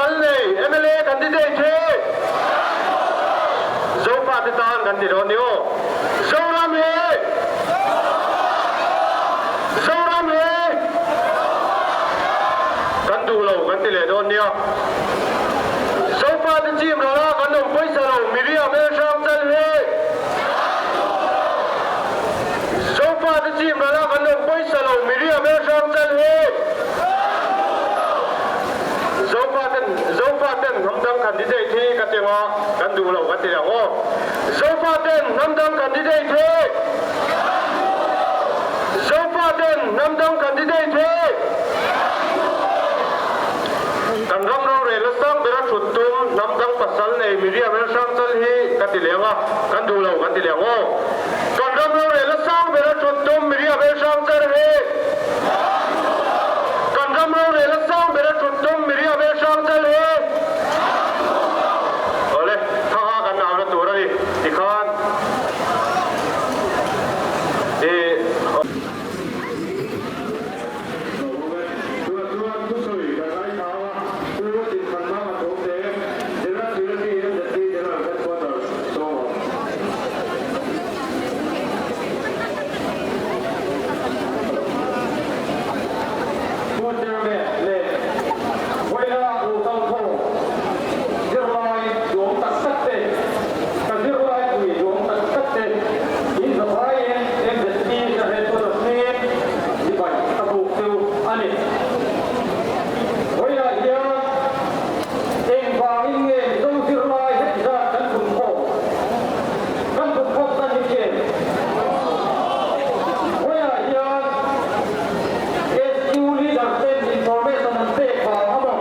pasal nei mla candidate hi Zofate tan kan ti dawn ni aw. Zoram hi Zoram hi kan duh lo kan ti leh dawn nia. Zofate chim rala kan awm pawisa lo Miriam El Hrang Chal hi Zofate chim rala kan awm pawisa lo Miriam El Hrang Chal hi Zofaten Zofaten hnamdang candidate hi ka ti nga kan duh lo kan ti ang aw. Zofaten hnamdang candidate hi Zofaten hnamdang candidate hi Kan ram rorel a sang bera thut tum hnamdang pasal nei Miriam El Hrangchal hi ka ti leng a, kan duh lo kan ti leng aw. Kan ram rorel a sang bera thut tum Miriam El Hrangchal hi Kan ram rorel a sang bera thut tum Miriam El Hrangchal hi Awle, kha kha kan au na tur a ni tikhan i. Tunah chuan thusawi kan ngaithla ang a, Pu Tinphanmanga Thawkte, General Secretary MZP General Headquarters, Sawma. Pu Chairman leh Vawiina lo kal khawm zirlai duang tak tak te, ka zirlai pui duang tak tak te in zavaiin MZP General Headquarters hmingin Sipai ka buk chu a ni. Vawiinah hian engvangin nge Mizo zirlai heti zat kan phun khawm? Kan phun khawm dân hi khen. Vawiinah hian SU leader ten information an pek vang amaw,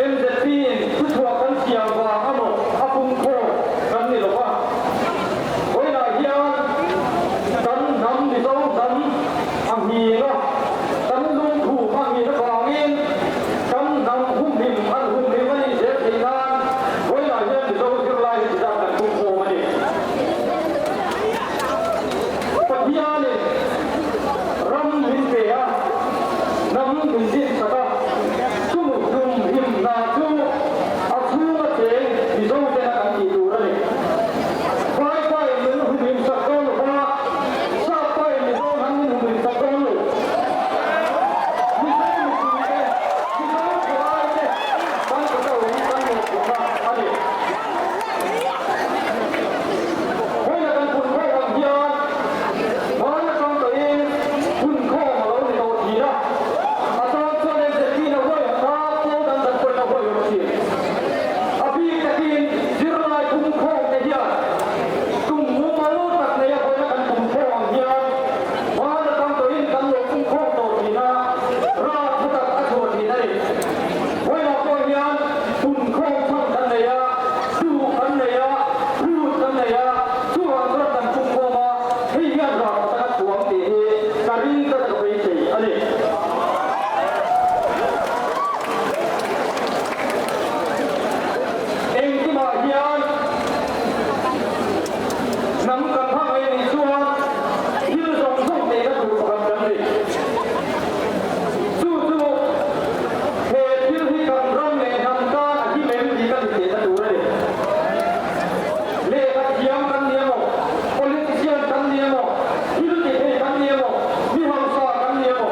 MZP in thuchhuah kan siam vang amaw a pung khawm kan ni lo va. Vawiinah hian kan hnam Mizo hnam a nghing a, kan lungkhum a nghin avangin kan hnam humhim an humhim a nih zel theih nan vawiinah hian Mizo zirlai hi chizat kan tum khawm a ni. Pathianin ram min pe a, hnam min din sak a, chumu humhim hna chu a chhunga cheng Mizo tena kan tih tur a ni. Vai-pain min humhim sak dawn lo va, Sap-pain Mizo han min humhim sak dawn lo. Mizo mipui te, Mizo thalai te kan kut a awm kan mawhphurhna a ni. Vawiina kan phunkhawm ang hian hmai atang tawhin phunkhawm a lo ni tawh thin a, a tan chuan MZP-in a huai hawt a, pawl dang dang pawhin a huai hawt thin. A bik takin zirlai phunkhawm te hian tum mumal tak neia vawiina kan phunkhawm ang hian hmai atang tawhin kan lo phunkhawm tawh thin a, ral tha tak a chhuah thin a ni. Vawiinah pawh hian phunkhawm chhan kan nei a, duh kan nei a, phut kan nei a, chuvang chuan kan phunkhawm a, hei hian ral tha tak a chhuang tih hi ka ring tlat a ka beisei a ni. Engkimah hian hnam kan hmang ei nih chuan thil zawng zawng neihna tur pakhat kan ni. Chu chu he thil hi kan ram leh hnam tan a him em tih kan inchehna tur a ni. Lehkha thiam kan ni emaw, politician kan ni emaw, thil ti thei kan ni emaw, mi hausa kan ni emaw.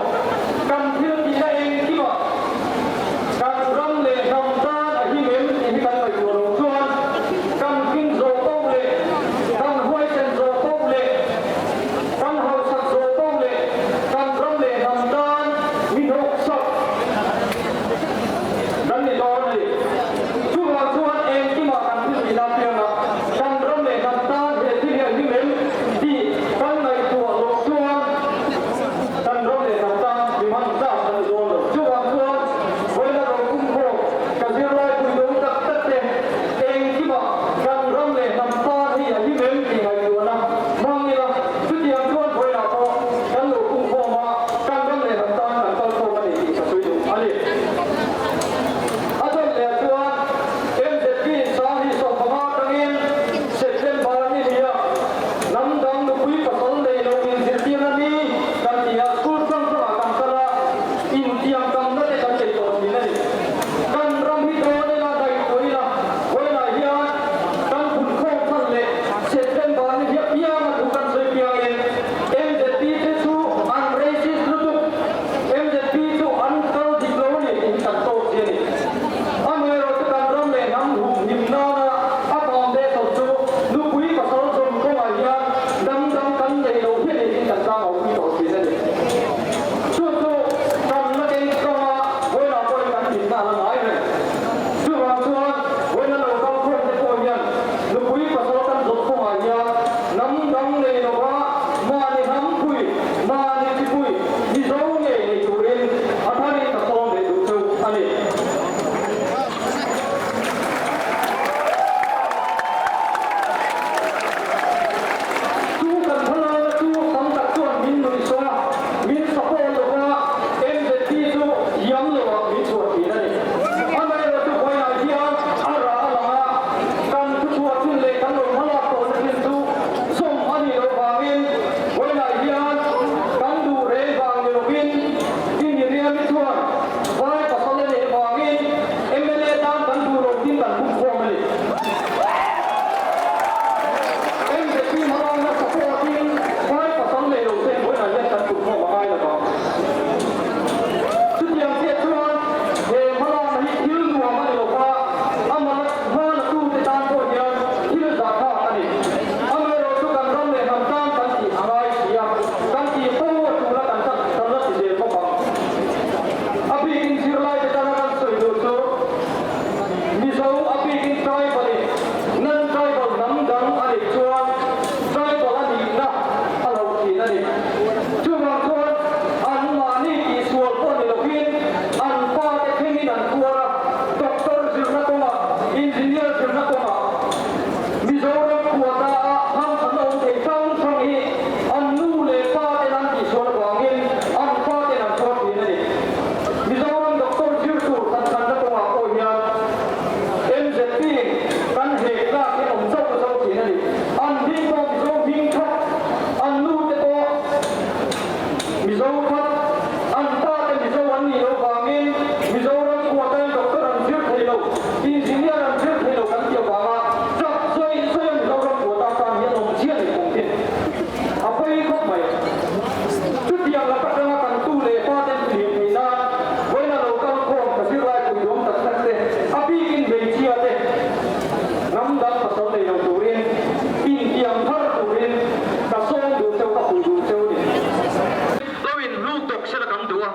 kan duh a,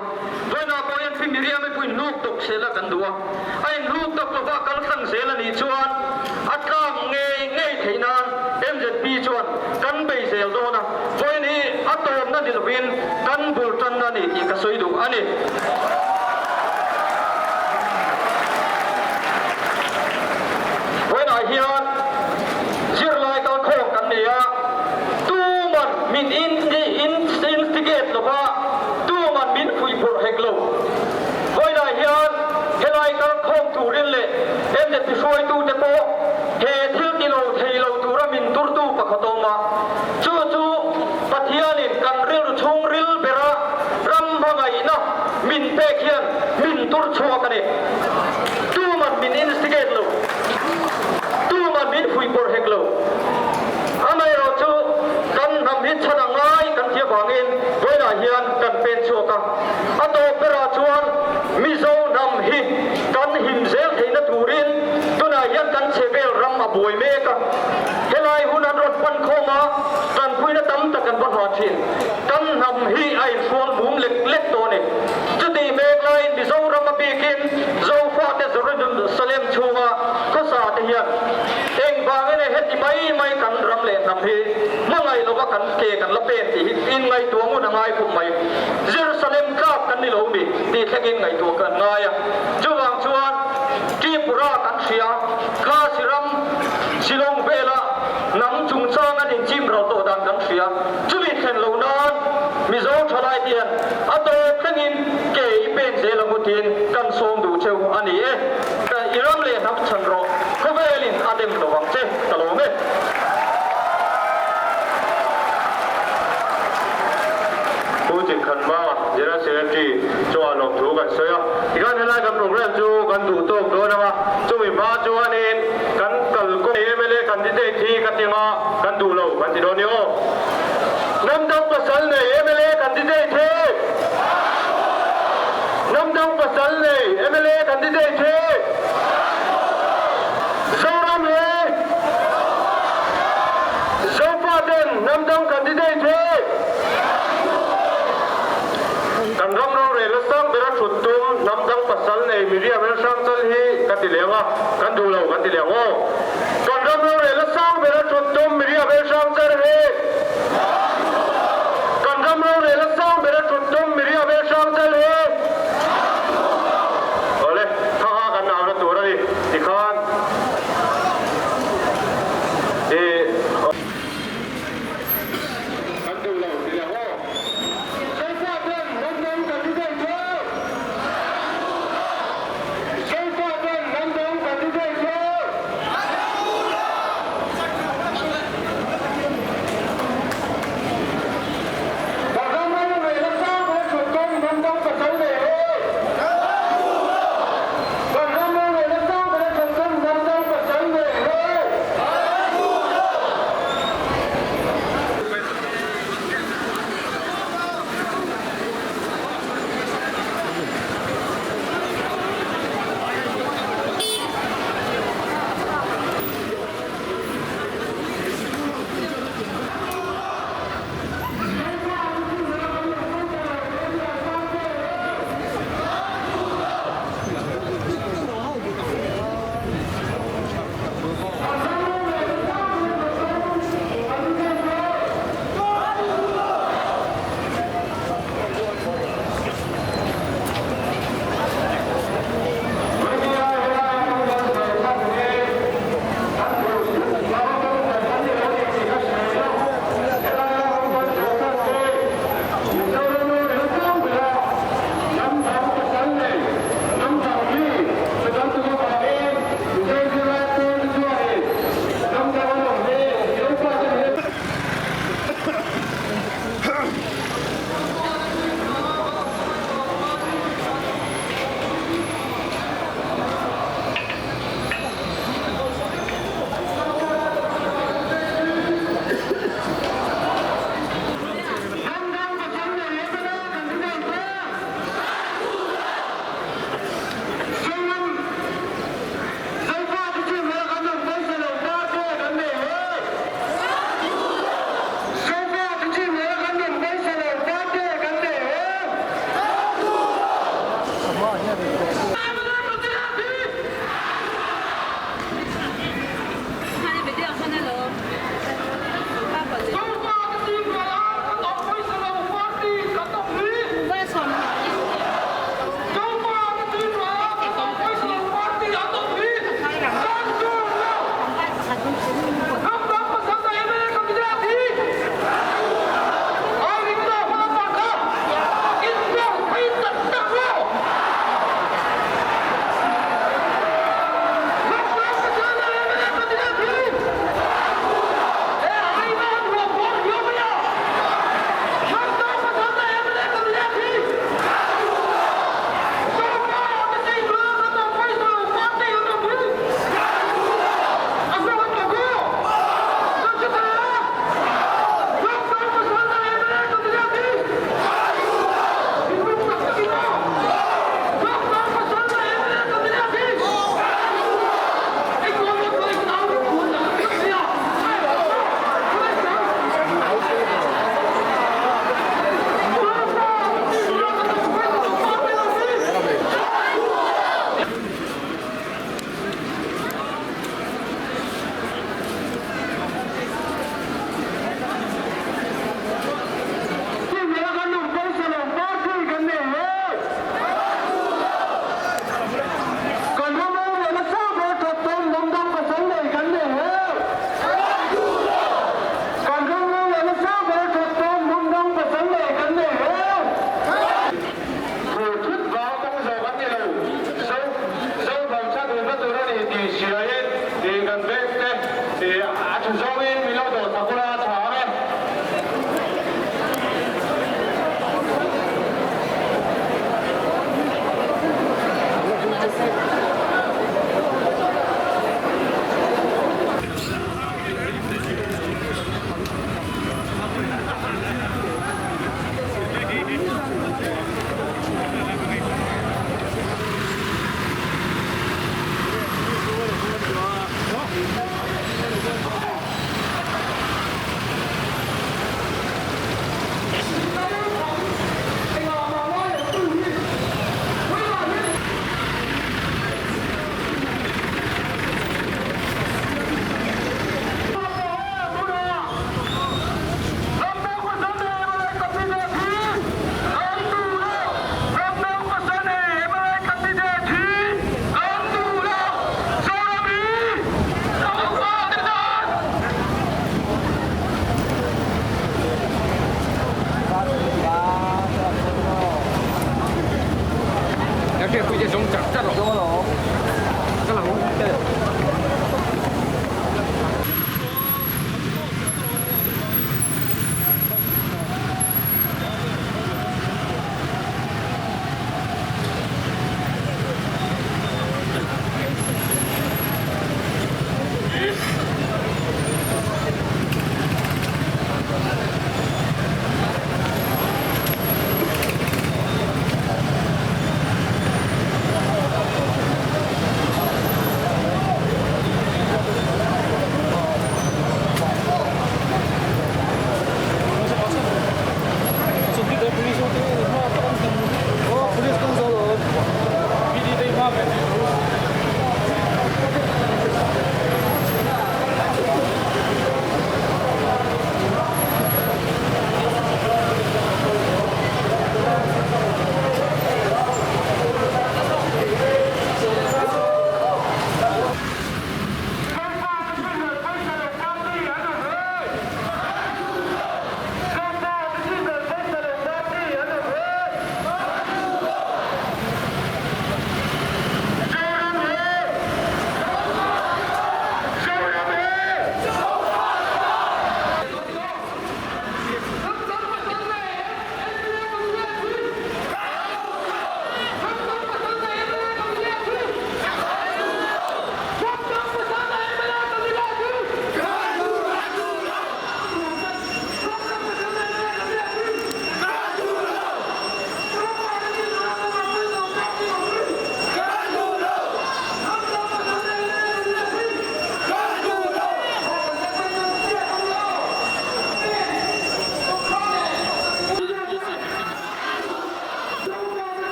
vawiinah pawh hian Pi Miriam-i pawh inhnuk tawk sela kan duh a, a inhnuk tawk lova kal tlang zel a nih chuan a tlak ngei ngei theih nan MZP chuan kan bei zel dawn a, vawiin hi a tawpna ni lovin kan bul tanna a ni tih ka sawi duh a ni. Vawiinah hian zirlai kalkhawm kan nei a, tuman min instigate lova, tuman min fuihpawrh hek lo. Vawiinah hian helai kalkhawm turin leh MZP hruaitute pawh he thil ti lo thei lo tura min turtu pakhat awm a, chu chu Pathianin kan rilru chhungril bera ram hmangaihna min pek hian min tur chhuak a ni. Tuman min instigate lo. Tuman min fuihpawrh hek lo. Amaherawh chu kan hnam hi chhan a ngai kan tih avangin vawiinah hian kan pen chhuak a. A tawp berah chuan Mizo hnam hi kan him zel theihna turin tunah hian kan chhe vel ram a buai mek a. Helai hun an rawn pan khawm a, tanpuina tam tak an va hla thin. Kan hnam hi a inhrual mum lek lek tawh a ni. Chutih mek laiin Mizoram a bikin Zofate Jerusalem chhunga khawsa te hian engvangin nge heti mai mai kan ram leh hnam hi hmangaih lova kan ke kan la pen tih hi inngaihtuah ngun a ngai khawp mai. Jerusalem tlak kan ni lo mi tih thlengin ngaihtuah kan ngai a. Chuvang chuan Tripura kan hria, Khasi ram Shillong vela hnam chungchang an inchim ral tawh dan kan hria. Chumi thlen lo nan Mizo thalai te hian a tawp thlengin ke i pen zel ang u tiin kan sawm duh cheu a ni e. I ram leh hnam chhan rawh, khawvelin a dem lo ang che, ka lawm e. Pu Chinkhanma, General Secretary chuan lawmthu kan sawi a, tikhan helai kan programme chu kan duh tawk dawn ang a, chumi hma chuanin kan kalkawng mla candidate hi ka tinga kan duh lo kan ti dawn ni aw. Hnam dang pasal nei mla candidate hi Hnam dang pasal nei mla candidate hi Zoram hi Zofa ten hnam dang candidate hi Kan ram rorel a sang bera thut tum hnam dang pasal nei Miriam Elhrangchal hi ka ti leng a, kan duh lo kan ti leng aw. Kan ram rorel a sang ber a thut tum Miriam Elhrangchal hi Kan ram rorel a sang ber a thut tum Miriam Elhrangchal hi Awle, kha kha kan auna tur a ni tikhan i Kan duh lo ti leh aw. Zofa ten ram dang kan ti daih tho. Zofa ten ram dang kan ti daih tho.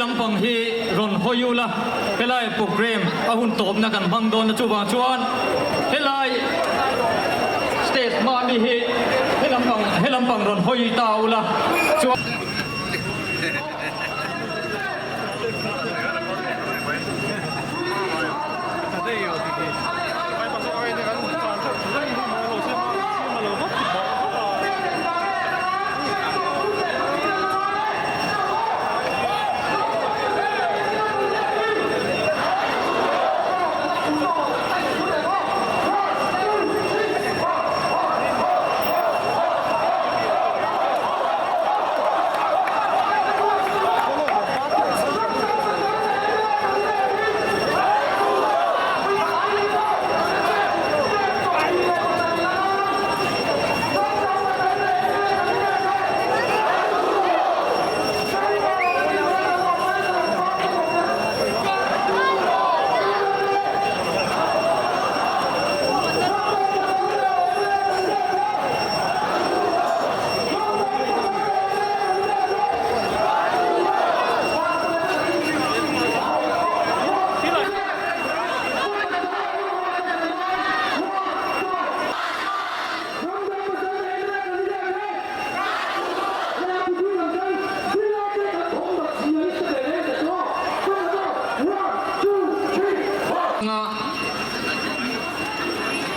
Helam pang hi rawn hawi ula, helai programme a hun tawpna kan hmang dawn a, chuvang chuan helai stage hma mi hi helam pang helam pang rawn hawi ta ula chuan.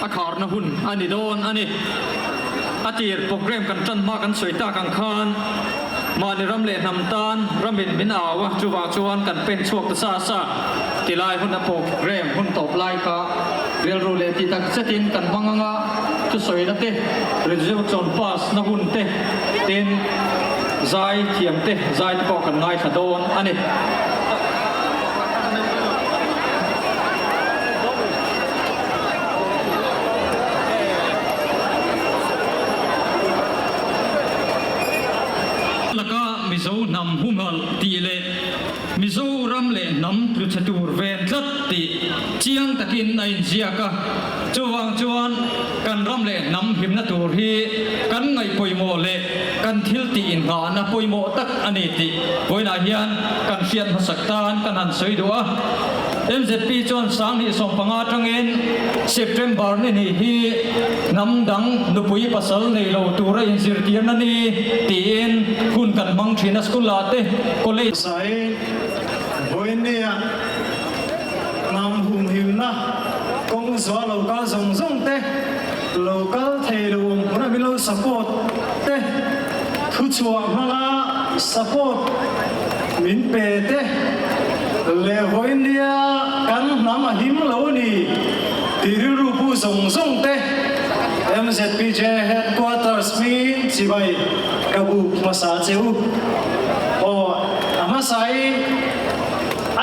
A kharna hun a ni dawn a ni. A tir programme kan tan hma kan sawi tak ang khan mahni ram leh hnam tan ramin min au a, chuvang chuan kan pen chhuak ta sa sa. Tilai hun a programme hun tawp lai kha rilru leh tih tak zetin kan hmang ang a, thusawina te, resolution pass na hun te, tin zai thiam te, zai te pawh kan ngaithla dawn a ni. Laka Mizo hnam humhalh tih leh Mizoram leh hnam tluchhe tur ven tlat tih chiang takin a inziak a. Chuvang chuan kan ram leh hnam himna tur hi kan ngaih pawimawh leh kan thil tih inngahna pawimawh tak a ni tih vawiinah hian kan hriat hmasak tan kan han sawi duh a. MZP chuan 2015 atangin September ni hnih hi hnam dang nupui pasal nei lo tura inzirtirna ni tiin hun kan hmang thin a, school ah te, college. Sai vawinia hnam humhimna kawng zuah lo kal zawng zawng te, lo kal thei lo awm hmun a min lo support te, thuchhuah hmanga support min pe te leh vawinia kan hnam a him lo ni tih rilru pu zawng zawng te MZPJ Headquarters hmingin chibai ka buk hmasa che u. Aw, a hmasain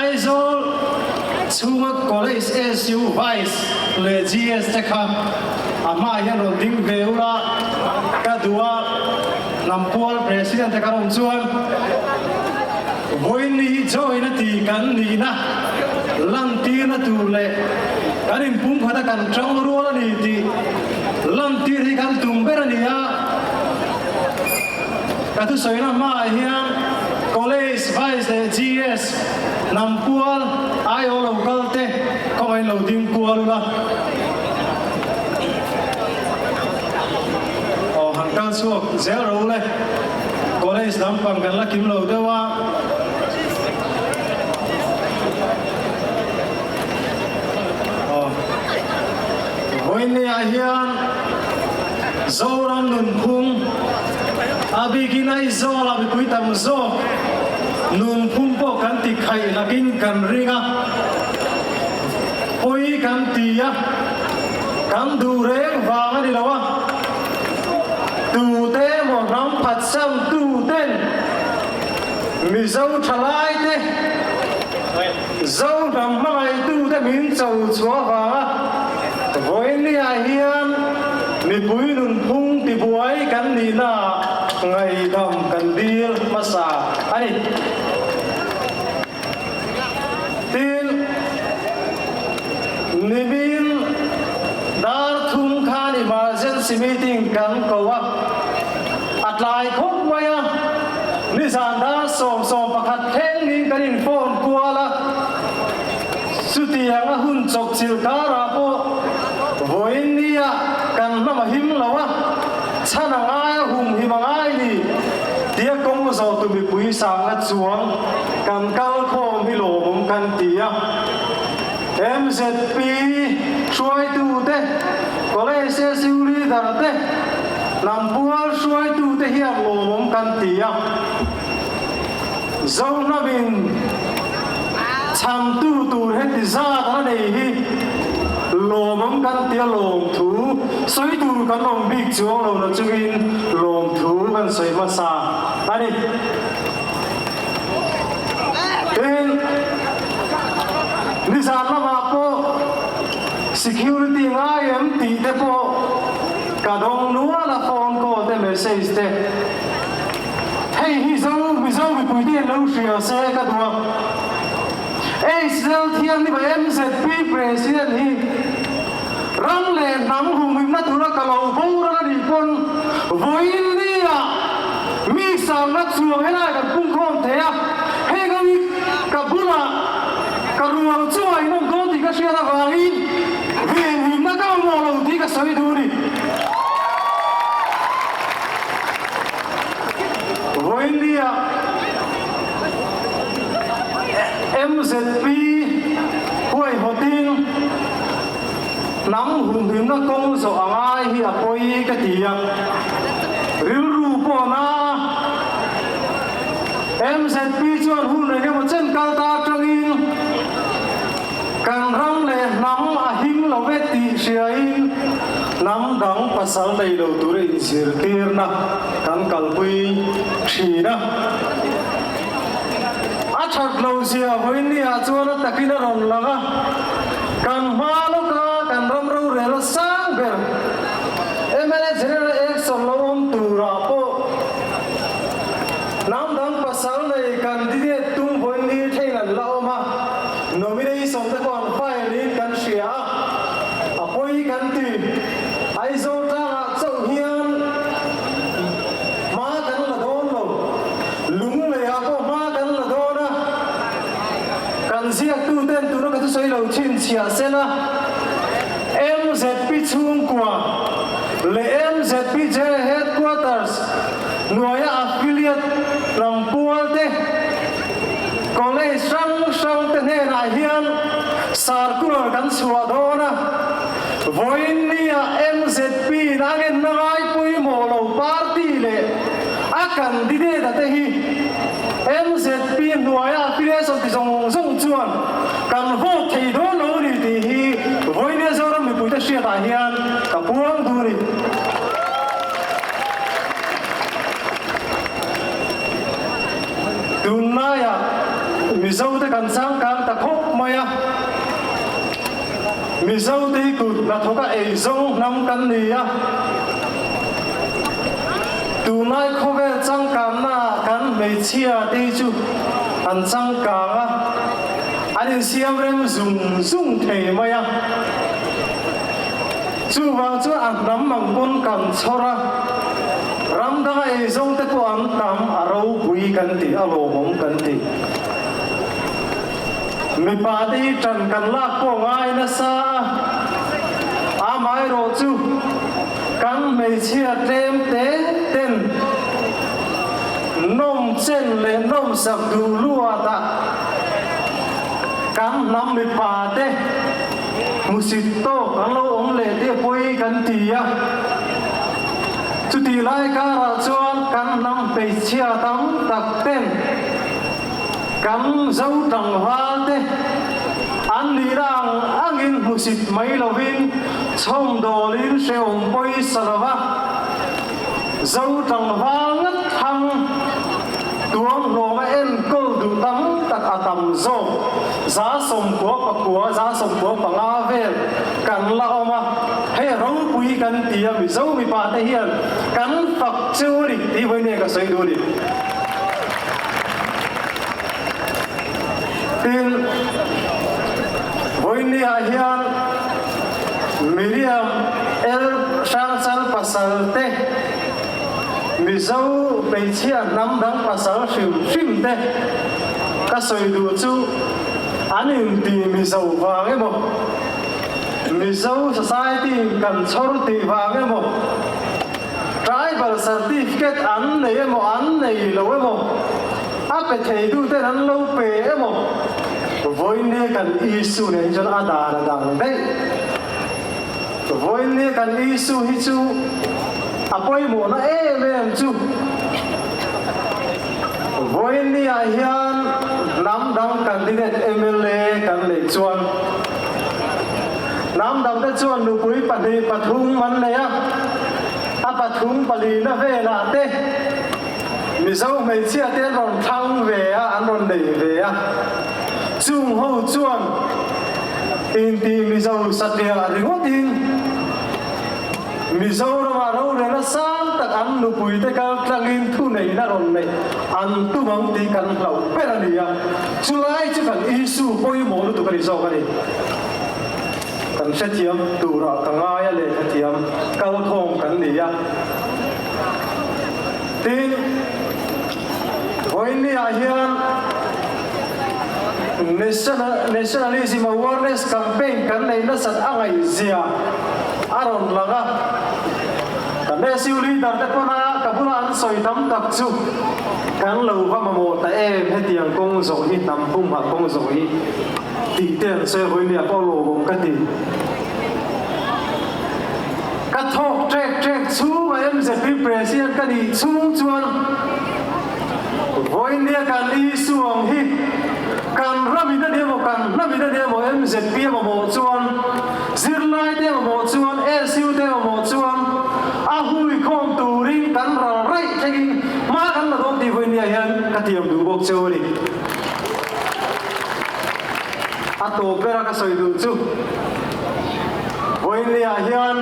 Aizawl chhunga College SU Vice leh GS te kha a hmaah hian rawn ding ve ula ka duh a. Lampual President te kan awm chuan vawiin ni hi join a ti kan nihna lantirna tur leh kan inpumkhat a kan tang rual a ni tih lantir hi kan tum ber a ni a. Ka thusawina hmaah hian College Vice leh GS Lampual aiawh lo kal te kawngaiin lo ding kual ula. Aw han kal chhuak zel ro le, college lampang kan la kim lo deuh a. Aw vawiinniah hian Zoram nunphung a bikin Aizawla mipui tam zawk nunphung pawh kan ti khaih lakin kan ring a, pawi kan ti a. Kan duh reng vang a ni lo a, tute emaw ram phatsan tuten Mizo thalaite Zo hnam hmangaihtute min cho chhuah vanga vawiinniah hian mipui nunphung tibuai kan nihnaah ngaihdam kan dil hmasa a ni. Tin, nimin dar thum khan emergency meeting kan ko a, a tlai khawp mai a, nizan dar 11:15 thlengin. kan in phone kual a, chutiang a hun chawpchilh karah pawh vawiin nia kan hnam a him lo a, chhan a ngai a humhim a ngai ni tia kawng zawh tu mipui sangna chuang kan kal khawm hi lawmawm kan ti a. MZP hruaitute, College SU leader te, lampual hruaitute hian lawmawm kan ti a. Zohnawin chhantu tur heti zat a nei hi lawmawm kan ti a, lawmthu sawi tur kan awm bik chuang lo na chungin lawmthu kan sawi hmasa a ni. Tin, nizan lamah pawh security ngai em tih te pawh ka dawng nual a, phone call te message te. Hei hi Zo Mizo mipui te hian lo hria se ka duh a. Israel Thianghlim a MZP President hi ram leh hnam humhimna tura ka lo boral a nih pawn vawiin nia mi sangna chuang helai kan pungkhawm thei a, heng ho hi ka bulah ka ruang chungah in awm dawn tih ka hriat avangin venhimna ka mamawh lo tih ka sawi duh a ni. Vawiin nia MZP huaihawtin hnam humhimna kawng zawh a ngai hi a pawi ka ti a, rilru pawh a na a. MZP chuan hun eng emaw chen kal ta atangin kan ram leh hnam a him lo ve tih hriain hnam dang pasal nei lo tura inzirtirna kan kalpui thin a. A that lo zia vawinia chuan a takin a rawn lang a, kan hma lawka kan ram rorel a sang ber mla General Election lo awm turah pawh hnam dang pasal nei candidate tum vawiin thein an la awm a, nomination te pawh an file in kan hria a, a pawi kan ti. Aizawl tlangah chauh hian hma kan la dawn lo. Lungleiah pawh hma kan la dawn a, kan ziaktuten tuna ka thusawi lo chhinchhiah sela, MZP chhungkua leh MZP General Headquarters hnuaia affiliate lampual te, college hrang hrang te hnenah hian circular kan chhuah dawn a, vawiin nia MZP in a ngenna ngai pawimawh lo party leh A candidate a te hi MZP hnuaia affiliation ti zawng zawng chuan kan vote thei dawn lo a ni tih hi vawinia Zoram mipuite hriatah hian ka puang duh a ni. Tunlaiah Mizote kan changkang ta khawp mai a, Mizote hi kut hnathawka eizawng hnam kan ni a. Tunlai khawvel changkanna ah kan hmeichhia te hi chu an changkang a, an insiam rem zung zung thei mai a. Chuvang chuan a hnam ang pawn kan chhawr a, ram danga eizawng te pawh an tam, a ropui kan ti, a lawmawm kan ti. Mipa te hi ṭan kan lak pawh ngai nasa a, amaherawh chu kan hmeichhia tlem te ten nawm chen leh nawm sak duh luatah kan hnam mipa te hmusit tawk an lo awm leh te pawi kan ti a. Chutih lai karah chuan kan hnam hmeichhia tam tak ten Kan zo tlangval te an nihna ang angin hmusit mai lovin chhawmdawlin hrehawm pawisa lova zo tlangval ngat thlang tuam hlawma enkawl duh tam tak a tam zawk 99%, 95% vel kan la awm a, hei ropui kan ti a Mizo mipa te hian kan fak chu a ni tih vawiin ka sawi duh a ni. Tin, vawinia hian Miriam El Hrangchal pasal te, Mizo hmeichhia hnam dang pasal hrim hrim te. Ka sawi duh chu an inti Mizo vang emaw, Mizo society in kan chhawr tih vang emaw, Tribal certificate an nei emaw an nei lo emaw, a pe thei duten an lo pe emaw, vawiinnia kan issue nen chuan a dan a dang daih. Vawiinnia kan issue hi chu a pawimawhna em em chu vawiinnia hian hnam dang candidate mla kan neih chuan hnam dangte chuan nupui pahnih pathum an nei a, a pathum palina velah te Mizo hmeichhia te an rawn thlang ve a, an rawn nei ve a, chung ho chuan inti Mizo satliah ringawtin Mizorama rorelna sang tak an nupuite kal tlangin thuneihna rawn neih an tum ang tih kan hlauh ber a ni a, chulai chu kan issue pawimawh lutuk a ni zawk a ni. Kan hrethiam turah ka ngai a lehkhathiam kalkhawm kan ni a. Tin, vawiinniah hian Nationalism Awareness Campaign kan neih nasat a ngaihzia a rawn lang a. Kan SU leader te pawna ka bula an sawi tam tak chu kan lo va mamawh ta em hetiang kawng zawh hi hnam pumha kawng zawh hi tih te an sawi a vawiinniah pawh lawmawm ka ti. Ka thawk trek trek chhung a MZP President ka nih chhung chuan vawiinnia kan issue ang hi kan ramin a ni emaw kan hnamin a ni emaw MZP a mamawh chuan zirlai te mamawh chuan SU te mamawh chuan a huikhawm turin kan ral raih thlengin hma kan la dawn tih vawiinnia hian ka tiam duh bawk cheu a ni. A tawp bera ka sawi duh chu vawiinniah hian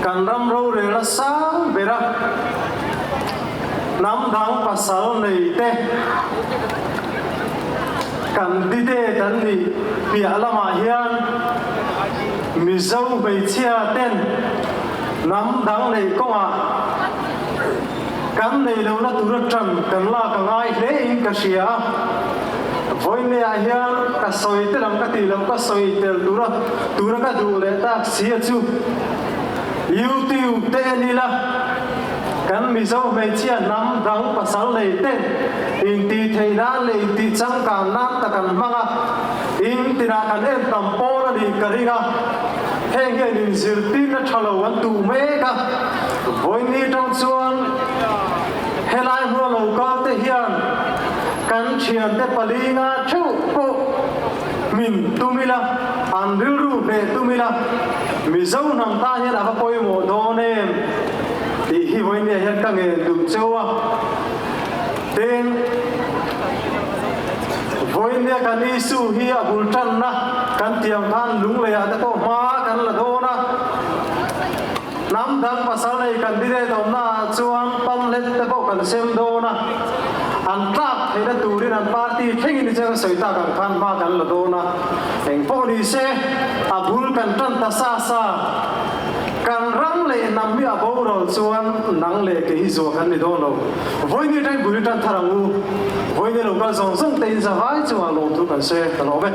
kan ram rorelna sang bera hnam dang pasal nei te candidate an nih piah lamah hian Mizo hmeichhia ten hnam dang neih kawngah Kan nei lohna tur atang kan lak a ngai hle in ka hria a, vawiinneah hian ka sawi tel ang ka tih loh ka sawi tel tura tura ka duh leh tak si a chu YouTube te en ila kan Mizo hmeichhia hnam dang pasal nei ten intih theih nan leh intih changkan nan tak an hmang a, in tinah kan en tam pawl a nih ka ring a, heng hian inzirtirna tha lo an duh mek a. Vawiinni tang chuan helai hmuna lo kal te hian kan thiante palinga theuh pawh min tum ila, an rilru hneh tum ila, Mizo hnam tan hian a va pawimawh dawn em tih hi vawiinniah hian ka ngen duh cheu a. Tin, vawiinnia kan issue hi a bul tanna kan tiang khan lungleiah te pawh hma kan la dawn a. Hnam dang pasal nei candidate awmna ah chuan pamphlet te pawh kan sem dawn a, an tlak theihna turin an party thlengin i cheng sawi tak ang khan hma kan la dawn a, engpawh ni se a bul kan tan ta sa sa, kan ram leh hnam hi a boral chuan nang leh kei hi zuah kan ni dawn lo. Vawiin atangin bul i tan thar ang u, vawiin i lo kal zawng zawng te in zavai chungah lawmthu kan sawi a, ka lawm e.